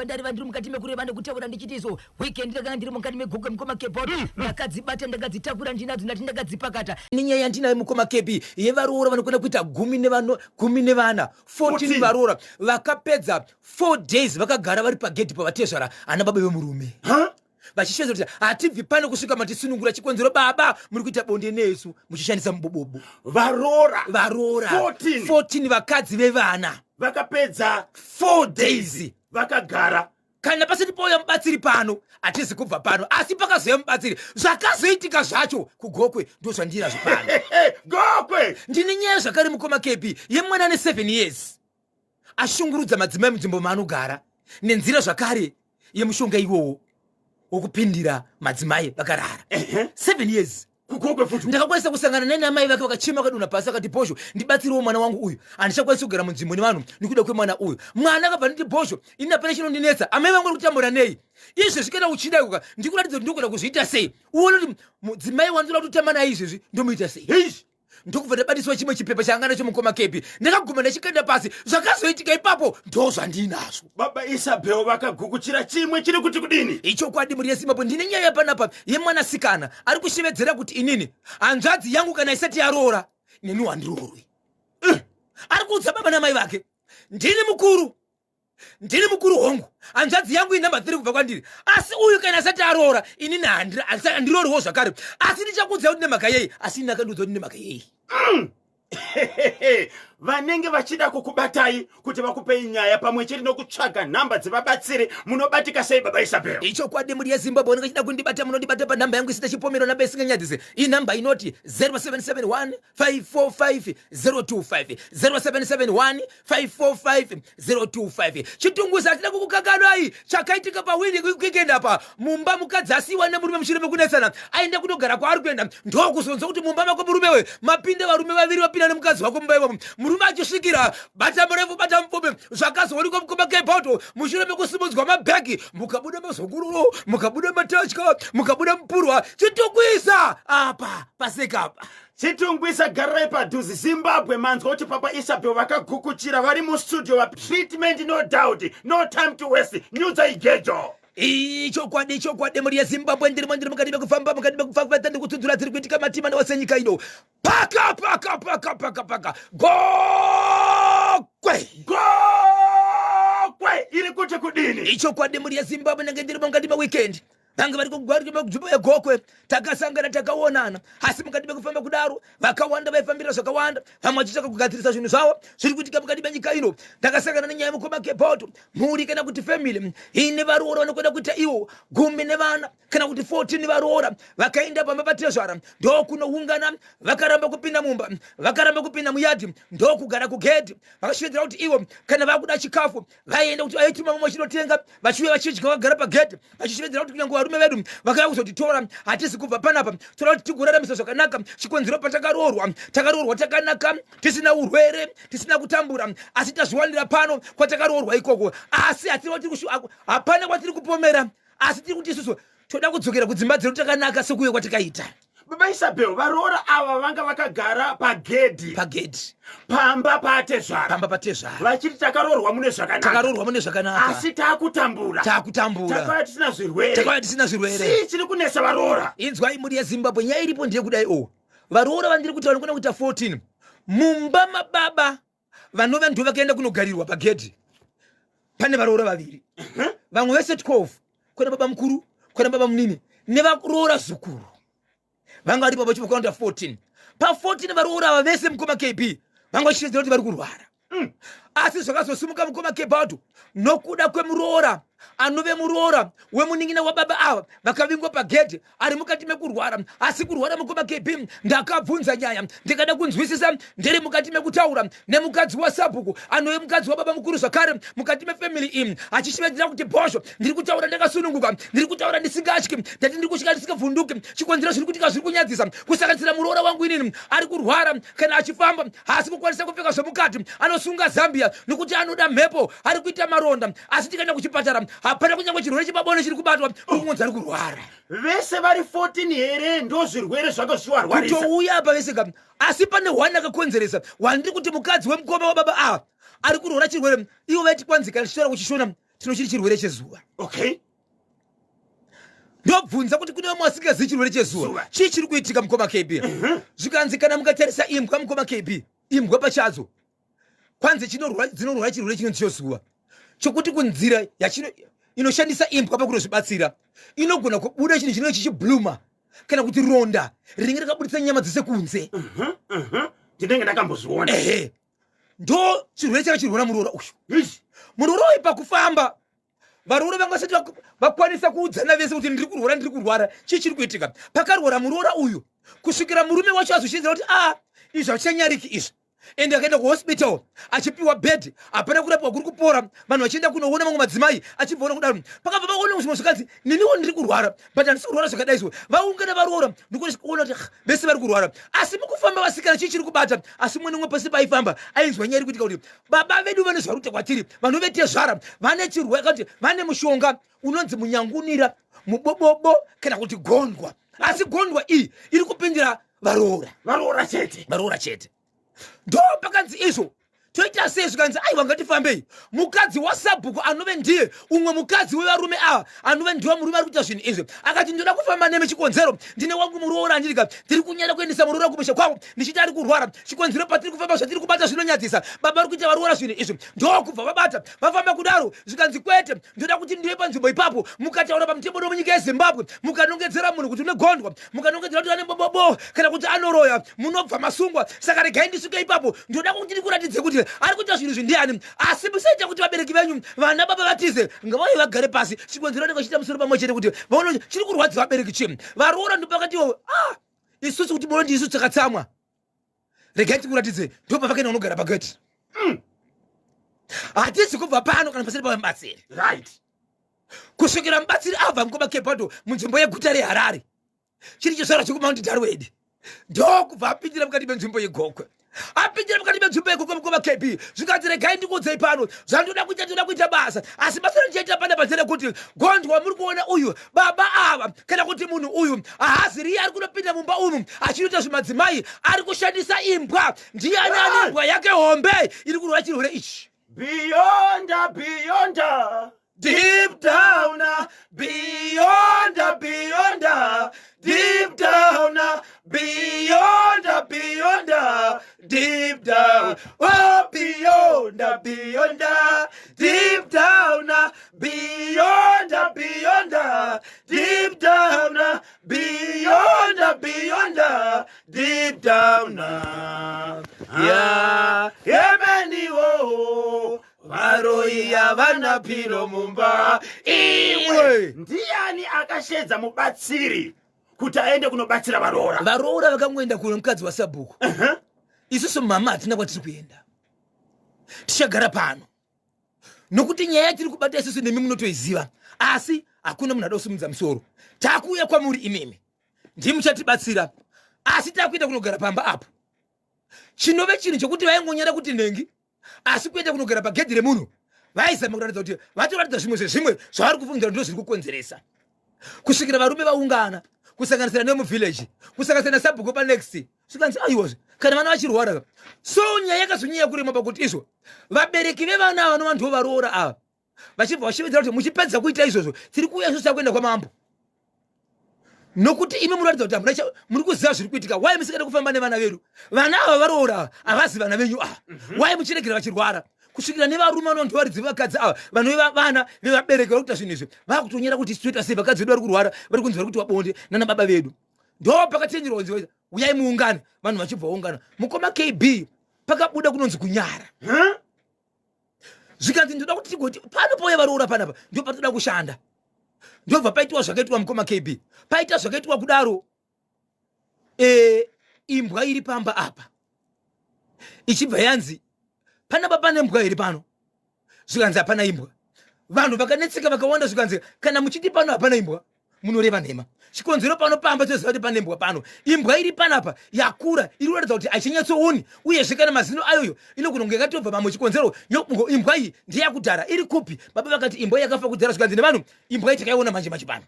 Ndareva ndiri mukati mekureva nekutaura ndichiti izvo weekend ndakanga ndiri mukati meGokwe, mukoma Kebot. Ndakadzibata, ndakadzitakura, ndinadzo, ndati ndakadzipakata. Nenyaya yandinayo, mukoma Kebi, yevaroora vanokwana kuita 14, 14 14. Varoora vakapedza 4 days vakagara vari pagedhi pavatezvara ana baba vemurume, Ha? vachishedza kuti hatibvi pano kusvika matisunungura. Chikonzero, baba muri kuita bonde nesu muchishandisa mubobobo. Varoora? Varoora. 14. 14, vakadzi vevana. Vakapedza 4 days vakagara. Kana pasati pauya mubatsiri pano, hatizi kubva pano. Asi pakazouya mubatsiri, zvakazoitika zvacho kuGokwe ndo zvandinazvo pano. Gokwe. Ndine nyaya zvakare, mukoma KB, yemwana ane 7 years ashungurudza madzimai munzvimbo maanogara nenzira zvakare yemushonga iwowo wokupindira madzimai vakarara. 7 years. KuGokwe futi. Ndakakwanisa kusangana naye namai vake, vakachema, vakadonha pasi, akati, "Bhozho, ndibatsirewo mwana wangu uyu, handichakwanisi kugara munzvimbo nevanhu nekuda kwemwana uyu." Mwana akabva nditi, "Bhozho, ini hapana chinondinetsa, amai vangu vari kutambura nei izvezvi? Kana uchida ikoka, ndikuratidza kuti ndogona kuzviita sei, uone kuti mudzimai wandinoda kutotamba naye izvezvi ndomuita sei." Heish. Ndokubva ndabatiswa chimwe chipepa chaanga nacho mukoma Kepi, ndakaguma ndachikanda pasi. Zvakazoitika ipapo ndo zvandinazvo. Baba Isabel vakagukuchira chimwe chiri kuti kudini? Ichokwadi, mhuri yeZimbabwe, ndine nyaya panapa yemwanasikana ari kushevedzera kuti inini hanzvadzi yangu kana isati yaroora, neni handiroorwi. Ari kuudza baba namai vake, "Ndini mukuru, ndini mukuru, hongu, hanzvadzi yangu inumber 3 kubva kwandiri, asi uyu kana asati aroora, inini handirooriwo zvakare. Asi ndichakuudzai kuti nemhaka yei." Asi ini akandiudza kuti nemhaka yei. Vanenge vachida kukubatai kuti vakupei nyaya pamwe chete nokutsvaga nhamba dzevabatsiri, munobatika sei, baba Isabel? Ichokwadi, mhuri yeZimbabwe, vanenge vachida kundibata, munondibata panhamba yangu isina chipomero, nhamba isinganyadzise, inhamba inoti 0771 545 025, 0771 545 025. Chitungwiza, hatina kukukanganwai. Chakaitika pawini weekend apa, mumba mukadzi asiyiwa nemurume mushure mekunetsana, aenda kunogara kwaari kuenda, ndokuzonzwa kuti mumba mako murume we mapinda varume vaviri, vapinda nemukadzi wako mumba imomo. Murume achisvikira bata murefu, bata mupfumi. Zvakazoonekwa, mukoma Kebauto, mushure mekusimudzwa mabhegi, mukabuda mazongororo, mukabuda matatya, mukabuda mupurwa. Chitungwiza apa pasekapa. Chitungwiza, garai padhuze. Zimbabwe, manzwa kuti papa Isabel vakagukuchira vari mustudio vatreatment. No doubt, no time to waste, nyudza igejo. Ichokwadi, chokwadi, mhuri yeZimbabwe, ndirimo, ndiri mukati mekufamba, mukati mekufamba, ndiri kutsudzura dziri kuitika matima newose nyika ino. Paka paka paka paka paka, Gokwe. Gokwe iri kuti kudini? Ichokwadi, mhuri yeZimbabwe, ndenge ndirimo mukati meweekend, vange vari kunzvimbo yeGokwe. Takasangana, takaonana, asi mukati mekufamba kudaro vakawanda vaifambira zvakawanda, vamwe vachitsvaka kugadzirisa zvinhu zvavo zviri kuitika mukati menyika ino. Ndakasangana nenyaya yemukoma Keboto, mhuri kana kuti family ine varoora vanokwenda kuita ivo 14 kana kuti 14. Varoora vakaenda pamba patezvara, ndokunoungana, vakaramba kupinda mumba, vakaramba kupinda muyadhi, ndokugara kugedhi. Vakashevedzera kuti ivo kana vakuda chikafu vaienda kuti vaituma vamwe vachinotenga, vachiuya vachidya vakagara pagedhi, vachishevedzera kuti kunyange varume vedu vakauya kuzotitora, hatisi kubva panapa, toda kuti tigoraramisa zvakanaka. Chikonzero, patakaroorwa, takaroorwa takanaka, tisina urwere, tisina kutambura, asi tazviwanira pano kwatakaroorwa ikoko. Asi hapana kwatiri kupomera, asi tiri kuti isusu toda kudzokera kudzimba dzedu takanaka sekuuya kwatakaita. Baba Isabel, varoora ava vanga vakagara pagedhi? Pagedhi. Pamba patezvara? Pamba patezvara. Vachiti takaroorwa mune zvakanaka. Takaroorwa mune zvakanaka. Asi taakutambura. Taakutambura. Takauya tisina zvirwere. Takauya tisina zvirwere. Chii chiri kunetsa varoora? Inzwai, mhuri yeZimbabwe, nyaya iripo ndeyekudai o, varoora vandiri kuti vanokona kuita 14 mumba mababa vanova ndo vakaenda kunogarirwa pagedhi, pane varoora vaviri, vamwe vese 12, kwana baba mukuru, kwana baba munini nevaroora zukuru vanga vari baba chivakaunda 14. Pa14 varoora ava vese, mukoma KB, vanga vachishedzera kuti vari kurwara. Asi zvakazosimuka, mukoma Kebado, nokuda kwemuroora anove muroora wemunin'ina wababa ava vakavingwa pagedhi, ari mukati mekurwara. Asi kurwara, mukoma KB, ndakabvunza nyaya ndikada kunzwisisa, ndiri mukati mekutaura nemukadzi wasabhuku anove mukadzi wababa mukuru zvakare mukati mefamily iyi, achishevedzera kuti, "Bhozho, ndiri kutaura ndakasununguka, ndiri kutaura ndisingatyi, ndati ndiri kusvika ndisingavhunduki. Chikonzero, zviri kuitika zviri kunyadzisa, kusanganisira muroora wangu inini ari kurwara. Kana achifamba haasi kukwanisa kupfeka zvomukati, anosunga zambia nokuti anoda mhepo, ari kuita maronda. Asi tikaenda kuchipatara hapana kunyange chirwere chepabonde chiri kubatwa, kungonzi ari kurwara." Vese vari 14 here ndo zvirwere zvako zvichiwarwarisa? Kutouya apa vese ka, asi pane hwani akakonzeresa wandiri kuti mukadzi wemukoma wababa ava ari kurwara chirwere ivo vaiti kwanzi kana tichitaura kuchishona. Tinochiri chirwere chezuva. Okay. Ndobvunza kuti kune vamwe vasingazivi chirwere chezuva, chii chiri kuitika, mukoma KB? Zvikanzi kana mukatarisa imbwa, mukoma KB, imbwa pachadzo kwanzi dzinorwara chirwere chinonzi chezuva, chokuti kunzira yachino inoshandisa imbwa pakunozvibatsira inogona kubuda chinhu chinenge chichibluma kana kuti ronda rinenge rakabudisa nyama dzese kunze. Ndinenge ndakambozviona. Ehe, ndo chirwere chakachirwara muroora uyu. Muroora uyu pakufamba, varoora vanga vasati vakwanisa kuudzana vese kuti ndiri kurwara, ndiri kurwara, chii chiri kuitika. Pakarwara muroora uyu kusvikira murume wacho azoshinzira kuti a izvi hazvichanyariki izvi, ende akaenda kuhospital achipiwa bhedhi, hapana kurapwa kuri kupora. Vanhu vachienda kunoona mamwe madzimai achibvaona kudaro, pakabva vaona zvimwe zvikanzi neniwo ndiri kurwara, but handisi kurwara zvakadai. So vaungana varoora, ndikuona kuti ah, vese vari kurwara, asi mukufamba vasikana chii chiri kubata? Asi mumwe nemumwe pese paifamba ainzwa nyaya iri kuitika kuti baba vedu vane zvari kuita kwatiri, vanovetezvara vane chirwere kuti vane mushonga unonzi munyangunira, mubobobo kana kuti gondwa, asi gondwa iyi iri kupindira varoora. Varoora chete. Varoora chete. Ndo pakanzi izvo toita sei? Zvikanzi aiwa, ngatifambei. Mukadzi wasabhuku, anove ndiye umwe mukadzi wevarume ava, anove ndiwe murume ari kuita zvinhu izvi, akati ndoda kufamba nemi, chikonzero ndine wangu muroora andirika, ndiri kunyara kuendesa muroora kumusha kwavo ndichiti ari kurwara. Chikonzero patiri kufamba zvatiri kubata zvinonyadzisa, baba vari kuita varoora zvinhu izvi. Ndokubva vabata vafamba kudaro. Zvikanzi kwete, ndoda kuti ndive panzvimbo ipapo. Mukataura pamutemo wemunyika yeZimbabwe, mukanongedzera munhu kuti une gondwa, mukanongedzera kuti ane bobobo kana kuti anoroya, munobva masungwa. Saka regai ndisvike ipapo, ndoda kuti ndikuratidze kuti ari kuita zvinhu izvi ndiani, asi musaita kuti vabereki venyu vana baba vatize, ngavauye vagare pasi. Chikonzero vanenge vachiita musoro pamwe chete kuti vaone chiri kurwadza vabereki chii. Varoora ndopakatiwo ah, isusu kuti munondi isu takatsamwa, regai tikuratidze. Ndopavakaenda unogara pageti. Hatisi kubva pano kana pasiri pamubatsiri. Kusvikira mubatsiri abva, mukoma Kebhado, munzvimbo yeguta reHarare, chiri chisvara chekuMount Darwin, ndokubva apindira mukati menzvimbo yeGokwe. Apindira mukati menzvimbo yeGokwe, mukoma KB, zvikanzi regai ndikuudzei pano zvandoda kuita. Ndoda kuita basa, asi basa randichaita pana panzira yekuti gondwa muri kuona uyu, baba ava kana kuti munhu uyu haazi riye ari kunopinda mumba umu achinoita zvimadzimai, ari kushandisa imbwa. Ndiani ane imbwa yake hombe iri kurwara chirwere ichi? Beyond, beyond, deep down, beyond, beyond, deep down, beyond, beyond, deep down, oh, beyond, beyond, deep down, beyond, beyond, deep down, beyond, beyond, deep down. Yeah. Yemeniwo varoi havana piro mumba iwe. Ndiani akashedza mubatsiri kuti aende kunobatsira varoora? Varoora vakangoenda kuno mukadzi wasabhuku. Isusu mama hatina kwatiri kuenda, tichagara pano nokuti nyaya yatiri kubata isusu nemi munotoiziva, asi hakuna munhu ada kusimudza musoro. Takuuya kwamuri imimi, ndimuchatibatsira, asi takuenda kunogara pamba apo, chinove chinhu chokuti vaingonyara kuti nhengi, asi kuenda kunogara pagedhi remunhu vaizama kuratidza kuti vatoratidza zvimwe zvezvimwe zvavari kufungidzira ndo zviri kukonzeresa, kusvikira varume vaungana, kusanganisira nemuvillage, kusanganisira nesabhuku panext. Zvikanzi aiwazve kana vana vachirwara. So nyaya yakazonyanya kurema pakuti izvo vabereki vevana ava vanova ndivo varoora ava vachibva vashevedzera kuti muchipedza kuita izvozvo, tiri kuuya isusu takuenda kwamambo, nokuti imi munoratidza kuti hamuna muri kuziva zviri kuitika. Wai musingade kufamba nevana vedu? Vana ava varoora ava havazi vana venyu ava. Wai muchiregera vachirwara? Kusvikira nevarume vanova ndivaridzi vevakadzi ava, vanove vana vevabereki vari kuita zvinhu izvi, vakutonyera kuti toita sei, vakadzi vedu vari kurwara, vari kunzi vari kuti vabonde nana baba vedu. Ndo pakachenjerwa kunzi uyai muungane, vanhu vachibva vaungana, mukoma KB, pakabuda kunonzi kunyara. Zvikanzi ndoda kuti tigoti pano pouya varoora panapa, ndo patoda kushanda. Ndobva paitwa zvakaitwa, mukoma KB. Paita zvakaitwa kudaro, imbwa iri pamba apa ichibva yanzi panapa pane mbwa iri pano. Zvikanzi hapana imbwa. Vanhu vakanetseka vakawanda. Zvikanzi kana muchiti pano hapana imbwa, munoreva nhema. Chikonzero pano pamba toziva kuti pane mbwa pano. Imbwa iri panapa yakura, iri kuratidza kuti haichinyatsooni, uyezve kana mazino ayoyo inogona kunge yakatobva mamwe. Chikonzero imbwa iyi ndeyakudhara, iri kupi? Baba vakati imbwa yakafa kudhara. Zvikanzi nevanhu imbwa iyi takaiona manje manje pano.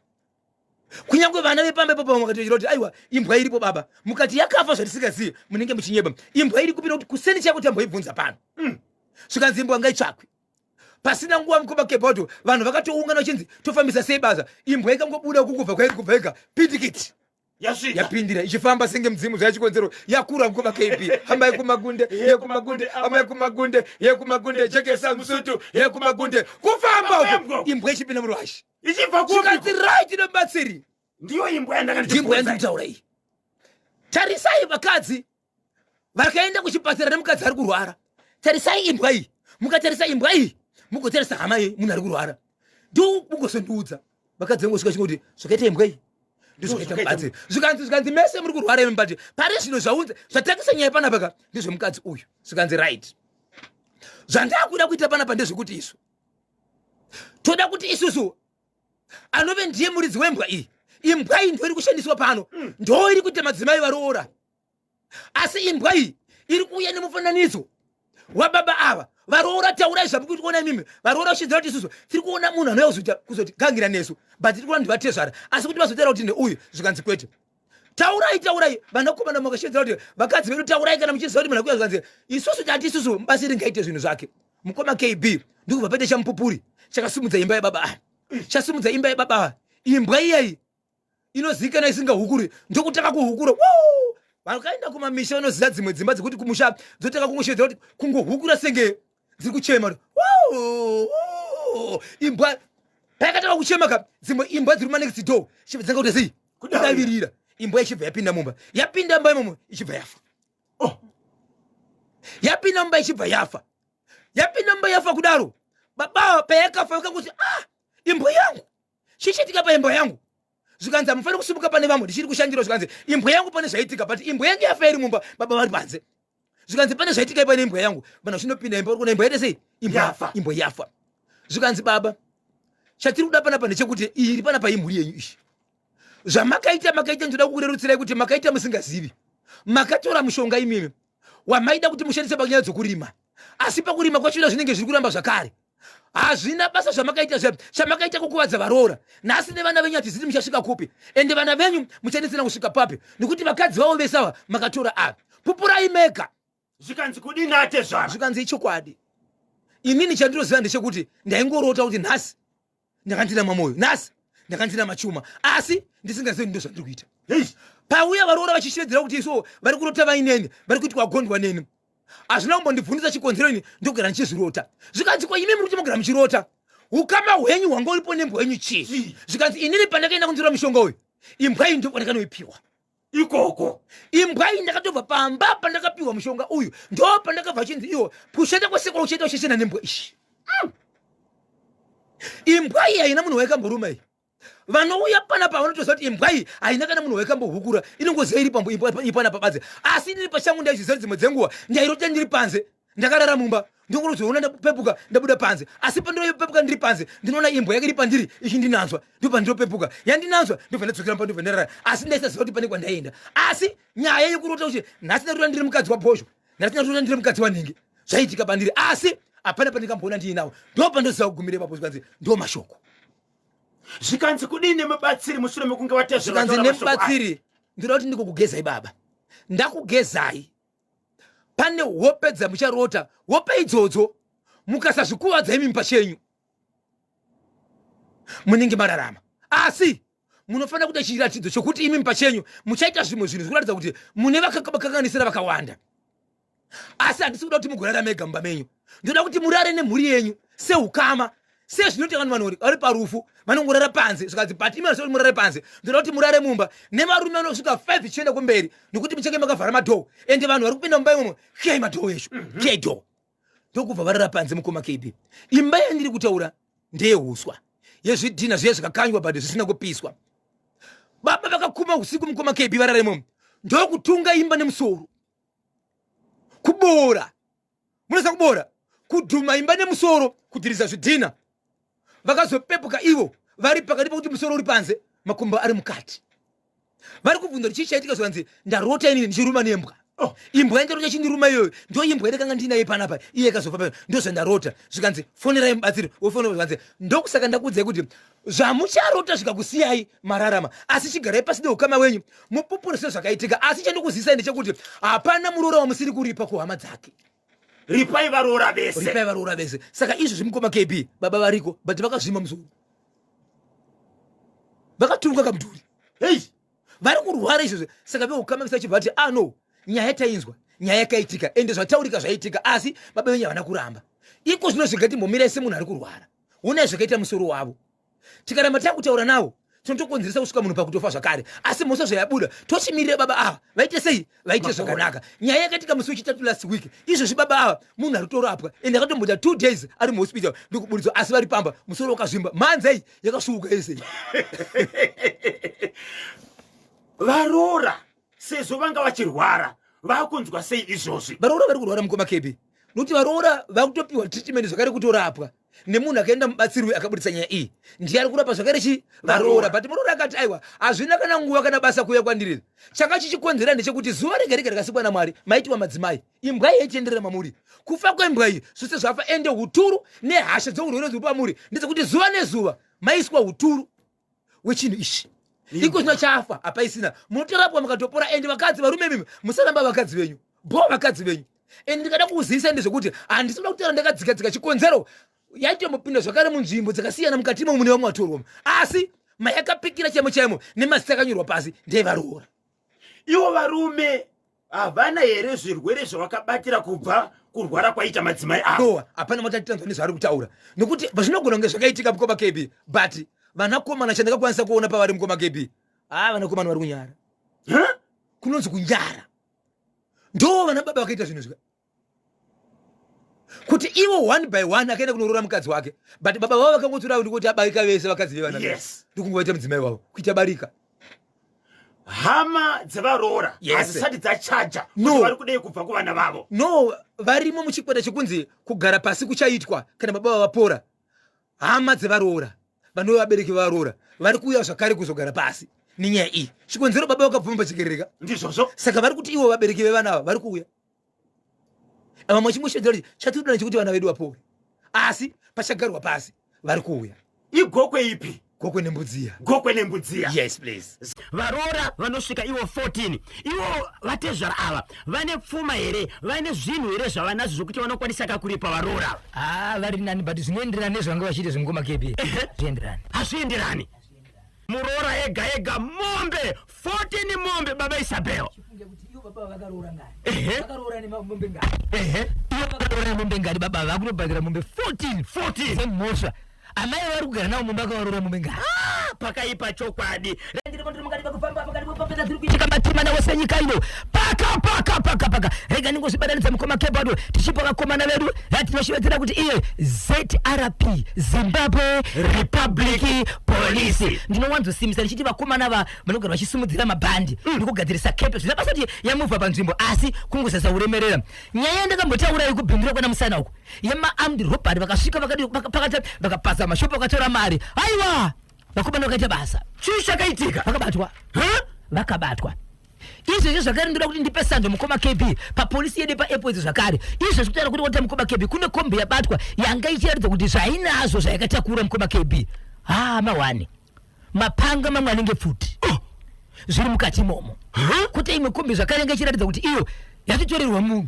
Kunyange vana vepamba ipapo vamwe vakatochera kuti aiwa, imbwa iripo baba, mukati yakafa zvatisingazivi munenge muchinyeba. Imbwa iri kupi? Nokuti kuseni chako tamboibvunza pano. Zvikanzi imbwa ngaitsvakwe. Pasina nguva mukoma Kebauto, vanhu vakatoungana vachinzi tofambisa sei basa. Imbwa ikangobuda kukubva kwairi kubva ega pitikiti yasvika yapindira ichifamba senge mudzimu zvayachikonzero yakura mukoma KB. Hambai kumagunde yekumagunde, hambai kumagunde yekumagunde, jekesa musutu yekumagunde, kufamba uko imbwa ichipinda murwazhi ichibva kupi? Zvikanzi right nomubatsiri, Ndiyo imbwa yandanga ndimbwa yandikutaura iyi. Tarisai vakadzi vakaenda kuchipatara nemukadzi ari kurwara, tarisai imbwa iyi. Mukatarisa imbwa iyi, mugotarisa hama iyi, munhu ari kurwara, ndo mugozondiudza. Vakadzi vangosvika chingoti zvakaita imbwa iyi ndozvakaita mubatsiri. Zvikanzi mese muri kurwara imi, but pari zvino zvaunza zvatakisa nyaya panapa ka ndezvemukadzi uyu. Zvikanzi right, zvandakuda kuita panapa ndezvekuti isu toda kuti isusu anove ndiye muridzi wembwa iyi, imbwa iyi ndo iri kushandiswa pano, ndo iri kuita madzimai varoora, asi imbwa iyi iri kuuya nemufananidzo wababa ava. Varoora, taurai zvamuri kuona imimi. Varoora uchiziva kuti isusu tiri kuona munhu anouya kuzoita kuzotigangira nesu, but tiri kuona ndivatezvara, asi kuti vazotaura kuti ndeuyu. Zvikanzi kwete, taurai, taurai vanakomana, makashedzera kuti vakadzi vedu, taurai kana muchiziva kuti munhu akuya. Zvikanzi isusu tati isusu mubatsiri ringaite zvinhu zvake. Mukoma KB, ndikubva paita chamupupuri chakasimudza imba yababa ava, chasimudza imba yababa ava. Imbwa iyayi inozivikanwa isingahukuri, ndokutanga kuhukura. Woo! Vakaenda kumamisha vanoziva dzimwe dzimba dzekuti kumusha dzotanga kungoshedzera kuti kungohukura senge dziri kuchema. Woo! Woo! Imbwa payakatanga kuchema ka, dzimwe imbwa dziri manext door chibva dzanga kuti sei kudavirira. Imbwa ichibva yapinda mumba, yapinda mumba imomo ichibva yafa. Oh. Yapinda mumba ichibva yafa, yapinda mumba yafa kudaro, baba payakafa vakangoti, ah, imbwa yangu, chichiitika paimbwa yangu? Zvikanzi hamufaniri kusimuka pane vamwe, ndichiri kushandira. Zvikanzi imbwa yangu pane zvaitika, but imbwa yangu yafa iri mumba, baba vari panze. Zvikanzi pane zvaitika pane imbwa yangu. Vanhu vachinopinda imba, uri kuona imbwa yaita sei? Imbwa Yafa. Imbwa yafa. Zvikanzi baba, chatiri kuda panapa ndechekuti iyi iri panapa imhuri yenyu iyi, zvamakaita makaita, ndoda kukurerutsirai kuti makaita musingazivi. Makatora mushonga imimi wamaida kuti mushandise panyaya dzokurima, asi pakurima kwachona zvinenge zviri kuramba zvakare. Hazvina basa zvamakaita zve chamakaita kukuvadza varoora nhasi nevana venyu hatiziti muchasvika kupi, ende vana venyu muchanetsana kusvika papi, nekuti vakadzi vavo vese ava makatora ava. Pupurai mega. Zvikanzi kudini atezvara? Zvikanzi ichokwadi, inini chandinoziva ndechekuti ndaingorota kuti nhasi ndakandina mamoyo, nhasi ndakandina machuma, asi ndisingazivi ndo zvandiri kuita. Hey. Pauya varoora vachishevedzera kuti iso vari kurota vaineni, vari kuitwa gondwa neni, hazvina kumbondibvundisa chikonzero, ini ndogara ndichizvirota. Zvikanzi ko imi muri kuti mogara muchirota, ukama hwenyu hwanga uripo nembwa yenyu chii? Chii? Zvikanzi inini pandakaenda kunzura mushonga uyu, imbwa iyi ndo pandakanoipiwa ikoko. Imbwa iyi ndakatobva pamba pandakapiwa mushonga uyu, ndo pandakabva chinzi iwo kushanda kwesekwa uchiita uchishanda nembwa ishi. Imbwa iyi haina munhu waikamboruma iyi. Vanouya panapa vanotoziva kuti imbwa iyi haina kana munhu waikambohukura, inongoziva iri pambo ipanapa badzi. Asi inini pachangu ndaizviziva kuti dzimwe dzenguva ndairota ndiri panze, ndakarara mumba, ndokorozoona ndapepuka ndabuda panze, asi pandinopepuka ndiri panze ndinoona imbwa yake iri pandiri ichindinanzwa, ndopandinopepuka yandinanzwa, ndobva ndadzokera mumba, ndobva ndarara. Asi ndaisaziva kuti pane kwandaenda. Asi nyaya yekurota kuti nhasi ndarota ndiri mukadzi wabhozho, nhasi ndarota ndiri mukadzi wanhingi, zvaiitika pandiri, asi hapana pandikamboona ndiinawo. Ndo pandoziva kugumira ipapo. Zvikanzi ndo mashoko. Zvikanzi kudini nemubatsiri mushure mekunge vatezvara? Zvikanzi nemubatsiri, ndinoda kuti ndikokugezai baba, ndakugezai, pane hope dzamucharota, hope idzodzo mukasazvikuvadza imi pachenyu munenge mararama, asi munofanira kuita chiratidzo chokuti imi pachenyu muchaita zvimwe zvinhu zvikuratidza kuti mune vakakanganisira vakawanda. Asi handisi kuda kuti mugorara mega mumba menyu, ndoda kuti murare nemhuri yenyu seukama, sezvinoita vanhu vanhu vari parufu vanongorara panze. Zvikanzi but imi kuti murare panze, ndoda kuti murare mumba nevarume vanosvika 5 chienda kumberi, nekuti muchange makavhara madhoo, ende vanhu vari kupinda mumba imomo, kiyai madhoo esho, kiyai dhoo. Ndokubva varara panze. Mukoma KB, imba yandiri kutaura ndeyehuswa yezvidhina zviye zvakakanywa but zvisina kupiswa. Baba vakakuma usiku, mukoma KB, varara imomo, ndokutunga imba nemusoro, kuboora, munoziva kuboora, kudhuma imba nemusoro, kudhiriza zvidhina. Vakazopepuka ivo vari pakati pekuti musoro uri panze, makumbo ari mukati. Vari kubvunza kuti chii chaitika. Zvikanzi ndarota inini ndichiruma nembwa. Oh. Imbwa yandarota chindiruma iyoyo ndo imbwa yandakanga ndinaye panapa, iye ikazofa pano, ndo zvandarota. Zvikanzi fonerai mubatsiri wofonera. Zvikanzi ndokusaka ndakuudzai kuti zvamucharota zvikakusiyai mararama, asi chigarai pasi neukama wenyu mupupure sezvakaitika. Asi chandikuzisai ndechekuti hapana muroora wamusiri kuripa kuhama dzake. Ripai varoora vese. Ripai varoora vese. Saka izvo zvimukoma KB baba variko but vakazvima musoro. Vakatunga kamudhuri. Hey! Vari kurwara izvozvo. Saka veukama vese vachibva vati ah no, nyaya tainzwa, nyaya yakaitika ende zvataurika zvaitika asi baba venyu havana kuramba. Iko zvino zvega timbomirai semunhu ari kurwara. Honai zvakaita musoro wavo. Tikaramba takutaura nawo tinotokonzeresa kusvika munhu pakutofa zvakare asi mhosva zvayabuda tochimirira baba ava vaite sei vaite zvakanaka nyaya yakaitika musi wechitatu last week izvozvi baba ava munhu ari kutorapwa ende akatomboita two days ari muhospital ndokuburitswa asi vari pamba musoro wakazvimba mhanza iyi yakasvuuka yese Varoora sezvo vanga vachirwara vakunzwa sei izvozvi? Varoora vari kurwara mukoma KB nokuti varoora vakutopiwa treatment zvakare kutorapwa nemunhu akaenda mubatsiri uyu akaburitsa nyaya iyi ndiye ari kurapa zvakare chi varoora but muroora akati aiwa hazvina kana nguva kana basa kuuya kwandiri changa chichikonzera ndechekuti zuva rega rega rakasikwa namwari maitiwa madzimai imbwa iyi yaitenderera mamuri kufa kwembwa iyi zvose zvafa ende uturu nehasha dzeurwere dziri pamuri ndedzekuti zuva nezuva maiswa uturu wechinhu ichi iko zvino chafa hapaisina munotorapwa mukatopora ende vakadzi varume mimi musaramba vakadzi venyu bo vakadzi venyu ende ndikada kuzivisa ndezvekuti handisi kuda kutaura ndakadzikadzika chikonzero yaitombopinda zvakare munzvimbo dzakasiyana mukati imo mune vamwe vatorwa asi mayakapikira chaimo chaimo nemazita akanyorwa pasi ndevaroora Ivo varume havana here zvirwere zvavakabatira kubva kurwara kwaita madzimai avo? Noa hapana matatitanzwa nezvaari kutaura nokuti zvinogona kunge zvakaitika mukoma KB but vanakomana chandakakwanisa kuona pavari mukoma KB haa vanakomana vari kunyara. Huh? Kunonzi kunyara ndo vana baba vakaita zvinhu zvika kuti ivo one by one akaenda kunoroora mukadzi wake but baba vavo vakangotora ndikuti abarika vese vakadzi vevana Yes. ndikungovaita mudzimai wavo kuita barika Hama dzevaroora Yes. hadzisati dzachaja No. kuti vari kudei kubva kuvana vavo. No, varimo muchikwata chekunzi kugara pasi kuchaitwa kana baba vavapora. Hama dzevaroora vanove vabereki vevaroora vari kuuya zvakare kuzogara pasi nenyaya iyi. Chikonzero baba vakabvuma pachekerereka. Ndizvozvo. Saka vari kuti ivo vabereki vevana ava vari kuuya. Vamwe vachingosheedzera kuti chatiri kuda ndechekuti vana vedu vapore. Asi pachagarwa pasi vari kuuya. Igokwe ipi? Gokwe nembudziya. Gokwe nembudziya. Yes please. Varoora vanosvika ivo 14. Ivo vatezvara ava vane pfuma here? Vane zvinhu here zvavanazvo zvokuti vanokwanisa ka kuripa varoora ava? Ah, vari nani but zvinoenderana nezvavanga vachiita zvemukoma KB. Zvienderani. Hazvienderani. Muroora ega ega mombe 14 mombe baba Isabel. Chifunge kuti ivo baba vakaroora ngani? Ehe. Vakaroora nemombe ngani? Ehe. Ivo vakaroora nemombe ngani baba vakutobhadhara mombe 14. 14. Dzemhosva. Amai vari kugara navo mumba akavarora mumbe ngani? Ah, pakaipa chokwadi. Ndiri ndiri mukati mekufamba pakati pepapeta dziri kuitika matima nawo senyika ino. Paka paka paka paka. Rega ndingozvibatanidza mukoma Kebado tichipa vakomana vedu yatinoshevedzera kuti iye ZRP Zimbabwe Republic Police. Ndinowanzosimbisa ndichiti vakomana va vanogara vachisimudzira mabhandi nekugadzirisa kepe zvina basa kuti yamuvha panzvimbo asi kungozeza uremerera. Nyaya yandakambotaura yekubhindura kwana musana uku yemaarmed robbery vakasvika vakapakata vakapaza mashopu vakatora mari aiwa vakomana vakaita basa. Chii chakaitika? Vakabatwa. Vakabatwa. Izvezvi zvakare ndoda kuti ndipe sando mukoma KB papolisi yedu paAirports zvakare. Izvezvi kutaura kuti wata mukoma KB kune kombi yabatwa yanga ichiratidza kuti zvainazvo zvayakatakura mukoma KB. Haa mawani. Mapanga mamwe anenge pfuti. Oh! Zviri mukati imomo. Kute imwe kombi zvakare yanga ichiratidza kuti iyo yatotorerwa munhu.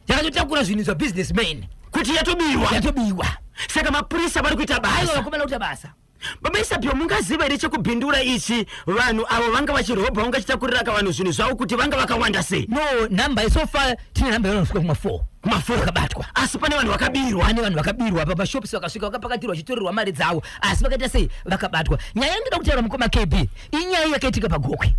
Yakatotakura zvinhu zva businessman. Kuti yatobiwa. Yatobiwa. Saka mapurisa vari kuita basa. Aiwa vakomana kuita basa. Baba Isabel, mungaziva here chekubhindura ichi vanhu avo vanga vachirobha vanga vachitakuriraka vanhu zvinhu zvavo kuti vanga vakawanda sei? No, number so far tine number yanosvika kuma 4. Kuma 4 vakabatwa. Asi pane vanhu vakabirwa. Pane vanhu vakabirwa pa mashops vakasvika vakapakatirwa vachitorerwa mari dzavo asi vakaita sei vakabatwa. Nyaya yandinoda kutaura mukoma KB inyaya yakaitika paGokwe.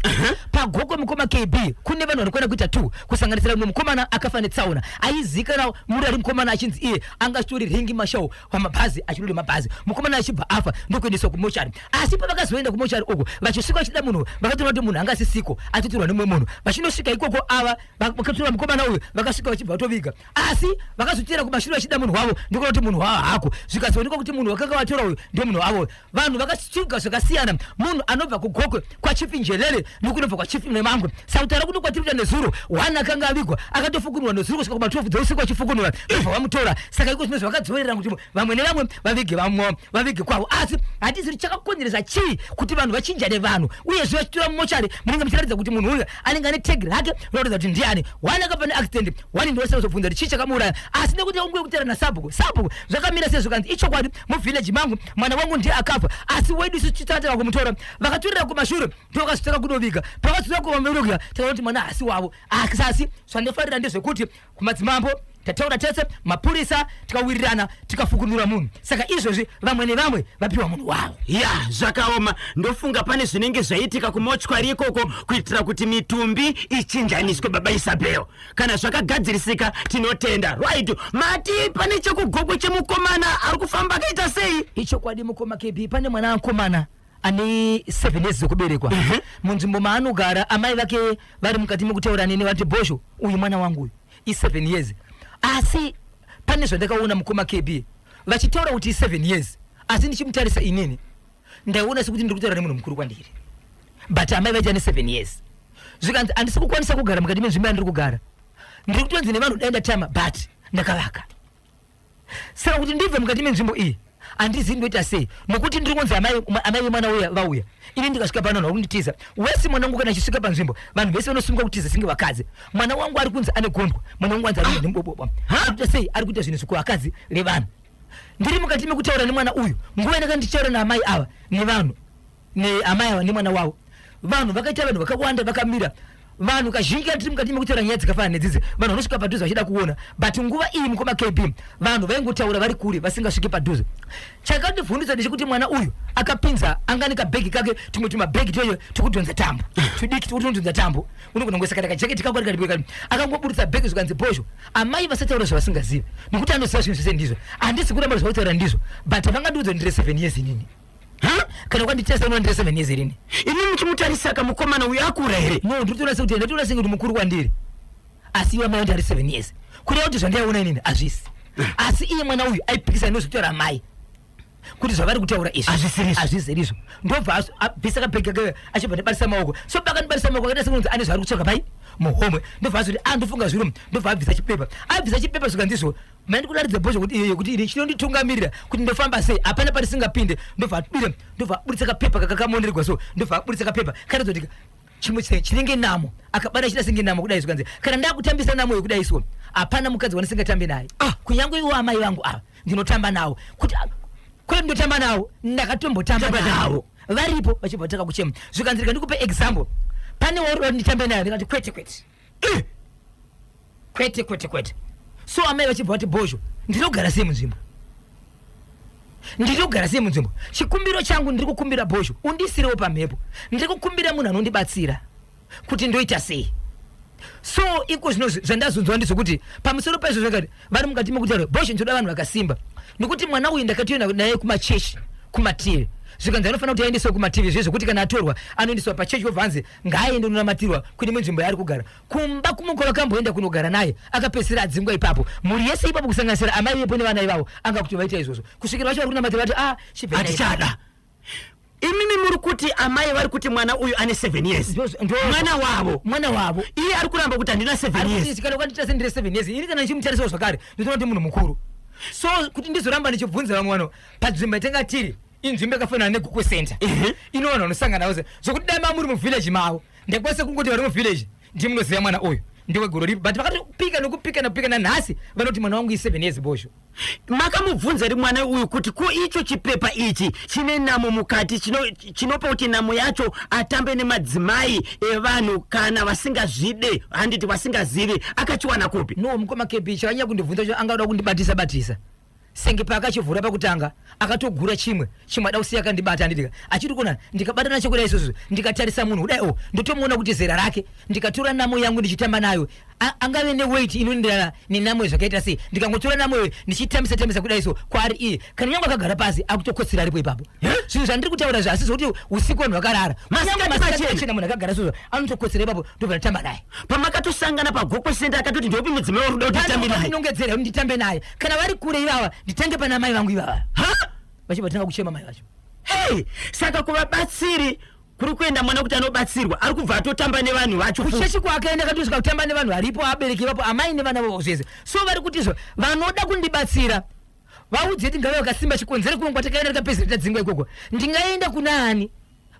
Pagokwe mukoma KB kune vanhu vanokwana kuita 2 kusanganisira mumwe mukomana akafa netsaona aizikanwa muri ari mukomana achinzi iye anga achitori ringi mashau pamabhazi achiroda mabhazi mukomana achibva afa ndokuendeswa kumochari asi pavakazoenda kumochari uko vachisvika vachida munhu vakatoona kuti munhu anga asisiko atotorwa nemumwe munhu vachinosvika ikoko ava vakatora mukomana uyu vakasvika vachibva vatoviga asi vakazotera kumashure vachida munhu wavo ndokuona kuti munhu wavo hako zvikazoonekwa kuti munhu wakanga vatora uyu ndiye munhu wavo Vanhu vakasvika zvakasiyana, munhu anobva kuGokwe kwaChief Njelele nekunobva kwaChief Nemangwe. Sakutaura kuno kwatiri kuita nezuro, one akanga avigwa akatofukunurwa nezuro kusvika kuma 12 dzeusiku achifukunura ndobva vamutora. Saka iko zvino zvavakadzorera kuti vamwe nevamwe vavige vamwe vavige kwavo. Asi hatizivi kuti chakakonzeresa chii kuti vanhu vachinjane vanhu uyezve vachitora mumochari munenge muchiratidza kuti munhu uyu anenge ane tag rake rinoratidza kuti ndiani. One akabva neaccident, one ndiwasina kuzobvunza kuti chii. Chii chakamuuraya? Asi nekuti unguye kutaura nasabhuku, sabhuku zvakamira sei? Zvikanzi ichokwadi, muvillage mangu mwana wangu ndiye akafa, asi wedu isu titata kumutora. Vakaturira kumashure, ndovakazotanga kunoviga. Pavakazotora kunoviga, takaona kuti mwana haasi wavo. Asi zvandofarira ndezvekuti kumadzimambo tataura tese, mapurisa, tikawirirana, tikafukunura munhu. Saka izvozvi vamwe nevamwe vapiwa munhu wavo. Ya, zvakaoma. Ndofunga pane zvinenge zvaitika kumochwari ikoko kuitira kuti mitumbi ichinjaniswe. Baba Isabel, kana zvakagadzirisika tinotenda. Right, mati pane chekugokwe chemukomana ari kufamba akaita sei? Ichokwadi, mukoma KB, pane mwana akomana ane 7 years dzekuberekwa. Munzvimbo maanogara, amai vake vari mukati mekutaura neni, vati, "Bhosho, uyu mwana wangu uyu i7 years." Asi pane zvandakaona, mukoma KB, vachitaura kuti i7 years, asi ndichimutarisa inini ndaiona sekuti ndiri kutaura nemunhu mukuru kwandiri, but amai vaiti ane 7 years. Zvikanzi, "Handisi kukwanisa kugara mukati menzvimbo yandiri kugara. Ndiri kutonzi nevanhu dai ndatama, but ndakavaka. Saka kuti ndibve mukati menzvimbo iyi handizivi ndoita sei, nokuti ndiri kunzi amai vemwana uya vauya. Ini ndikasvika pano vanhu vari kunditiza wese. Mwana wangu kana achisvika panzvimbo, vanhu vese vanosumuka kutiza senge vakadzi. Mwana wangu ari kunzi ane gondwa. Mwana wangu anzi ari nembobobo. Ari kuita sei? Ari kuita zvinhu zvekuvakadzi vevanhu." Ndiri mukati mekutaura nemwana uyu, nguva yandanga ndichitaura naamai ava nevanhu, neamai ava nemwana wavo, vanhu vakaita vanhu vakawanda vakamira. Vanhu kazhinji kana tiri mukati mekutaura nyaya dzakafanana nedzidzi, vanhu vanosvika padhuze vachida kuona. But nguva iyi, mukoma KB, vanhu vaingotaura vari kure, vasingasviki padhuze. Chakandivhundutsa ndechekuti mwana uyu akapinza angani kabhegi kake, tumwe tumabhegi tweyo tukudhonza tambo tudiki, tukudhonza tambo, unogona kungoisa kana kajaketi kako kari. Akangoburitsa bhegi, zvikanzi, "Bhozho, amai vasataura zvavasingazivi, nekuti anoziva zvinhu zvese ndizvo. Handisi kuramba zvavataura ndizvo, but vangandiudza ndire 7 years inini? Ha? Kana kwanditesta unoona ndire 7 years rini?" Imi muchimutarisa kamukomana uyu akura here? No, ndiri sekuti ndatoona senge kuti mukuru kwandiri, asi iwe amai ari 7 years, kureva kuti zvandaiona inini hazvisi. Asi iye mwana uyu aipikisa nezvekutaura amai kuti zvavari kutaura izvi Hazvisirizvo. Hazvisirizvo. Ndobva abvisa kabhegi kake, achibva ndibatisa maoko. So pakandibatisa maoko akaita sekunzi ane zvaari kutsvaka pai muhomwe. Ndobva azoti, "A, ndofunga zviro." Ndobva abvisa chipepa. Abvisa chipepa, zvikandizvo, "Mandikuratidza, Bhozho, kuti iyoyo kuti ini chinonditungamirira kuti ndofamba sei, hapana parisingapinde." Ndobva abira, ndobva aburitsa kapepa kakakamonererwa. So ndobva aburitsa kapepa karatidza kuti chimwe chinenge namo, akabata chida senge namo kudai. Zvikanzi, "Kana ndakutambisa namo yekudai so, hapana mukadzi wandisingatambi naye. Ah, kunyange iwo amai vangu ava ndinotamba nawo." Kuti ah, kwete ndinotamba nawo, ndakatombotamba Tamba navo navo. Varipo vachibva vatanga kuchema. Zvikanzi, "Rega ndikupe example. Pane wauri nditambe naye?" Ndikati, "Kwete, kwete." Eh! "Kwete, kwete, kwete." So amai vachibva vati, "Bhozho, ndinogara sei munzvimbo? Ndinogara sei munzvimbo? Chikumbiro changu, ndiri kukumbira, Bhozho, undisirewo pamhepo. Ndiri kukumbira munhu anondibatsira kuti ndoita sei." So iko zvino zvandazonzwa ndezvekuti pamusoro paizvo zvakati vari mukati mekutaura, "Bhozho, ndinoda vanhu vakasimba, nekuti mwana uyu ndakatoenda naye kumachechi kumativi." Zvikanzi anofanira kuti aendeswe kumativi zve zvekuti kana atorwa anoendeswa pachechi, obva anzi ngaaende unonamatirwa kune imwe nzvimbo yaari kugara. Kumba kumwe vakamboenda kunogara naye, akapedzisira adzingwa ipapo. Mhuri yese ipapo, kusanganisira amai vepo nevana ivavo, anga kuti vaita izvozvo kusvikira vacho vari kunamatira vati, "Ah, chibvai." Hatichada. Imimi muri kuti amai vari kuti mwana uyu ane 7 years? Mwana wavo? Mwana wavo. Iye ari kuramba kuti handina 7 years. Kana ukandita sendire 7 years, ini kana ndichimutarisawo zvakare ndinoona kuti munhu mukuru. So kuti ndizoramba ndichibvunza vamwe vanhu panzvimbo yatinga tiri, inzvimbo yakafanana neGokwe Center, ino vanhu vanosangana vose, zvokuti dai mamuri muvillage mavo, ndakwanisa kungoti vari muvillage ndimunoziva mwana uyu ndewegoro ripi. But vakatopika nokupika nokupika, nanhasi vanoti mwana wangu i7 years, Bhozho. Makamubvunza ri mwana uyu kuti ko icho chipepa ichi chine namo mukati chinopa kuti namo yacho atambe nemadzimai evanhu kana vasingazvide, handiti vasingazivi, akachiwana kupi? No, mukoma KB, chakanyanya kundibvunza cho, angada kundibatisa batisa senge paakachivhura pakutanga akatogura chimwe chimwe, ada kusiya akandibata, handitika achiri kuona ndikabata nacho kudai izvozvo, ndikatarisa munhu kudai o, ndotomuona kuti zera rake, ndikatora namo yangu ndichitamba nayo, angave neweight inoenderana nenamo zvakaita sei. Ndikangotora namo iyoyo ndichitambisa tambisa kudai so kwaari iye, kana nyange akagara pasi akutokotsera aripo ipapo. Zvinhu zvandiri kutaura zvi asi zvokuti usiku vanhu vakarara. Masikati Kunyange masikati machena. machena, munhu akagara sozvo anotokotsera ipapo, ndobva ndatamba naye. Pamakatosangana paGokwe Center akatoti ndopi mudzimai wauri kuda kuti nditambe naye? Ndinongedzera kuti nditambe naye. Kana vari kure ivava, nditange pana mai vangu ivava. Ha? Vachibva tanga kuchema mai vacho. Hey, saka kuvabatsiri kuri kuenda mwana kuti anobatsirwa, ari kubva atotamba nevanhu vacho futi. Kuchechi kwaakaenda akatosvika kutamba nevanhu varipo, abereki vapo, amai nevana vavo zvese. So vari kuti izvo vanoda kundibatsira vaudze kuti ngave vakasimba. Chikonzero kumwe kwatakaenda tikapedzisira tadzingwa ikoko, ndingaenda kuna ani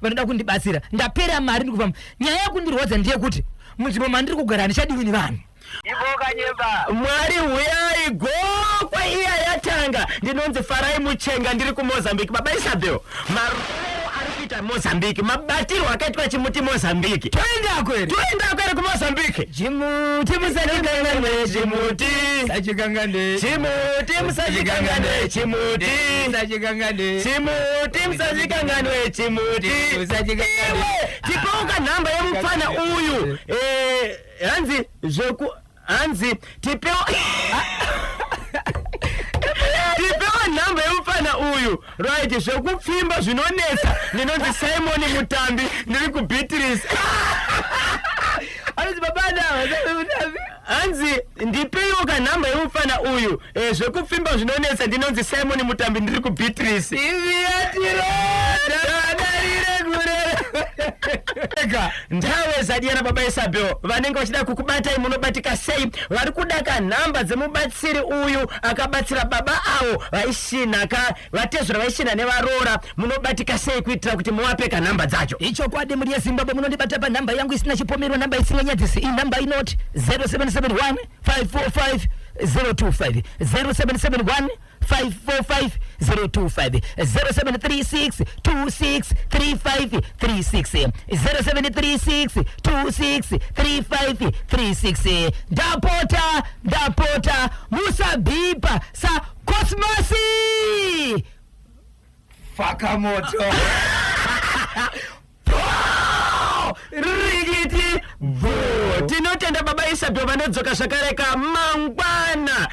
vanoda kundibatsira? Ndapera mari, ndikufamba. Nyaya yekundirwadza ndeyekuti munzvimbo mandiri kugara handichadiwi nevanhu. Iboka nyemba. Mwari huyai gokwe iya yatanga. Ndinonzi Farai Muchenga, ndiri kuMozambique. Baba Isabel, marovero ari kuita Mozambique, mabatirwo akaitwa chimuti Mozambique. Toendako here? Toendako here kuMozambique? Chimuti. Musachikanganwe chimuti. Sachikangane. Chimuti musachikanganwe chimuti. Sachikangane. Chimuti musachikanganwe chimuti. Musachikanganwe. Iwe, tipauka nhamba yemupfana uyu. Hanzi zveku hanzi tipewo tipewo nhamba yemupfana uyu. Right, zvekupfimba zvinonetsa. Ndinonzi Simon Mutambi, ndiri kuBeatrice. Anonzi babana mutambi. Hanzi ndipeiwo kanhamba yemupfana uyu. Zvekupfimba zvinonetsa. Ndinonzi Simon Mutambi, ndiri kuBeatrice. Darire kurere. Ndawe zadiyana. Baba Isabel, vanenge vachida kukubatai munobatika sei? Vari kuda kanhamba dzemubatsiri uyu akabatsira baba avo vaishinha ka vatezvura vaishinha nevaroora. Munobatika sei kuitira kuti muvape kanhamba dzacho? Ichokwadi, muri yeZimbabwe munondibata panhamba yangu isina chipomerwa, nhamba isinganyadzisi. Inhamba inoti 0771 545 025, 0771 545 025, 0736 26 35 36, 0736 26 35 36. Ndapota, ndapota, musabhipa saCosmasi. Faka moto. Rikiti bvu. Tinotenda baba Isabel, vanodzoka zvakare kamangwana.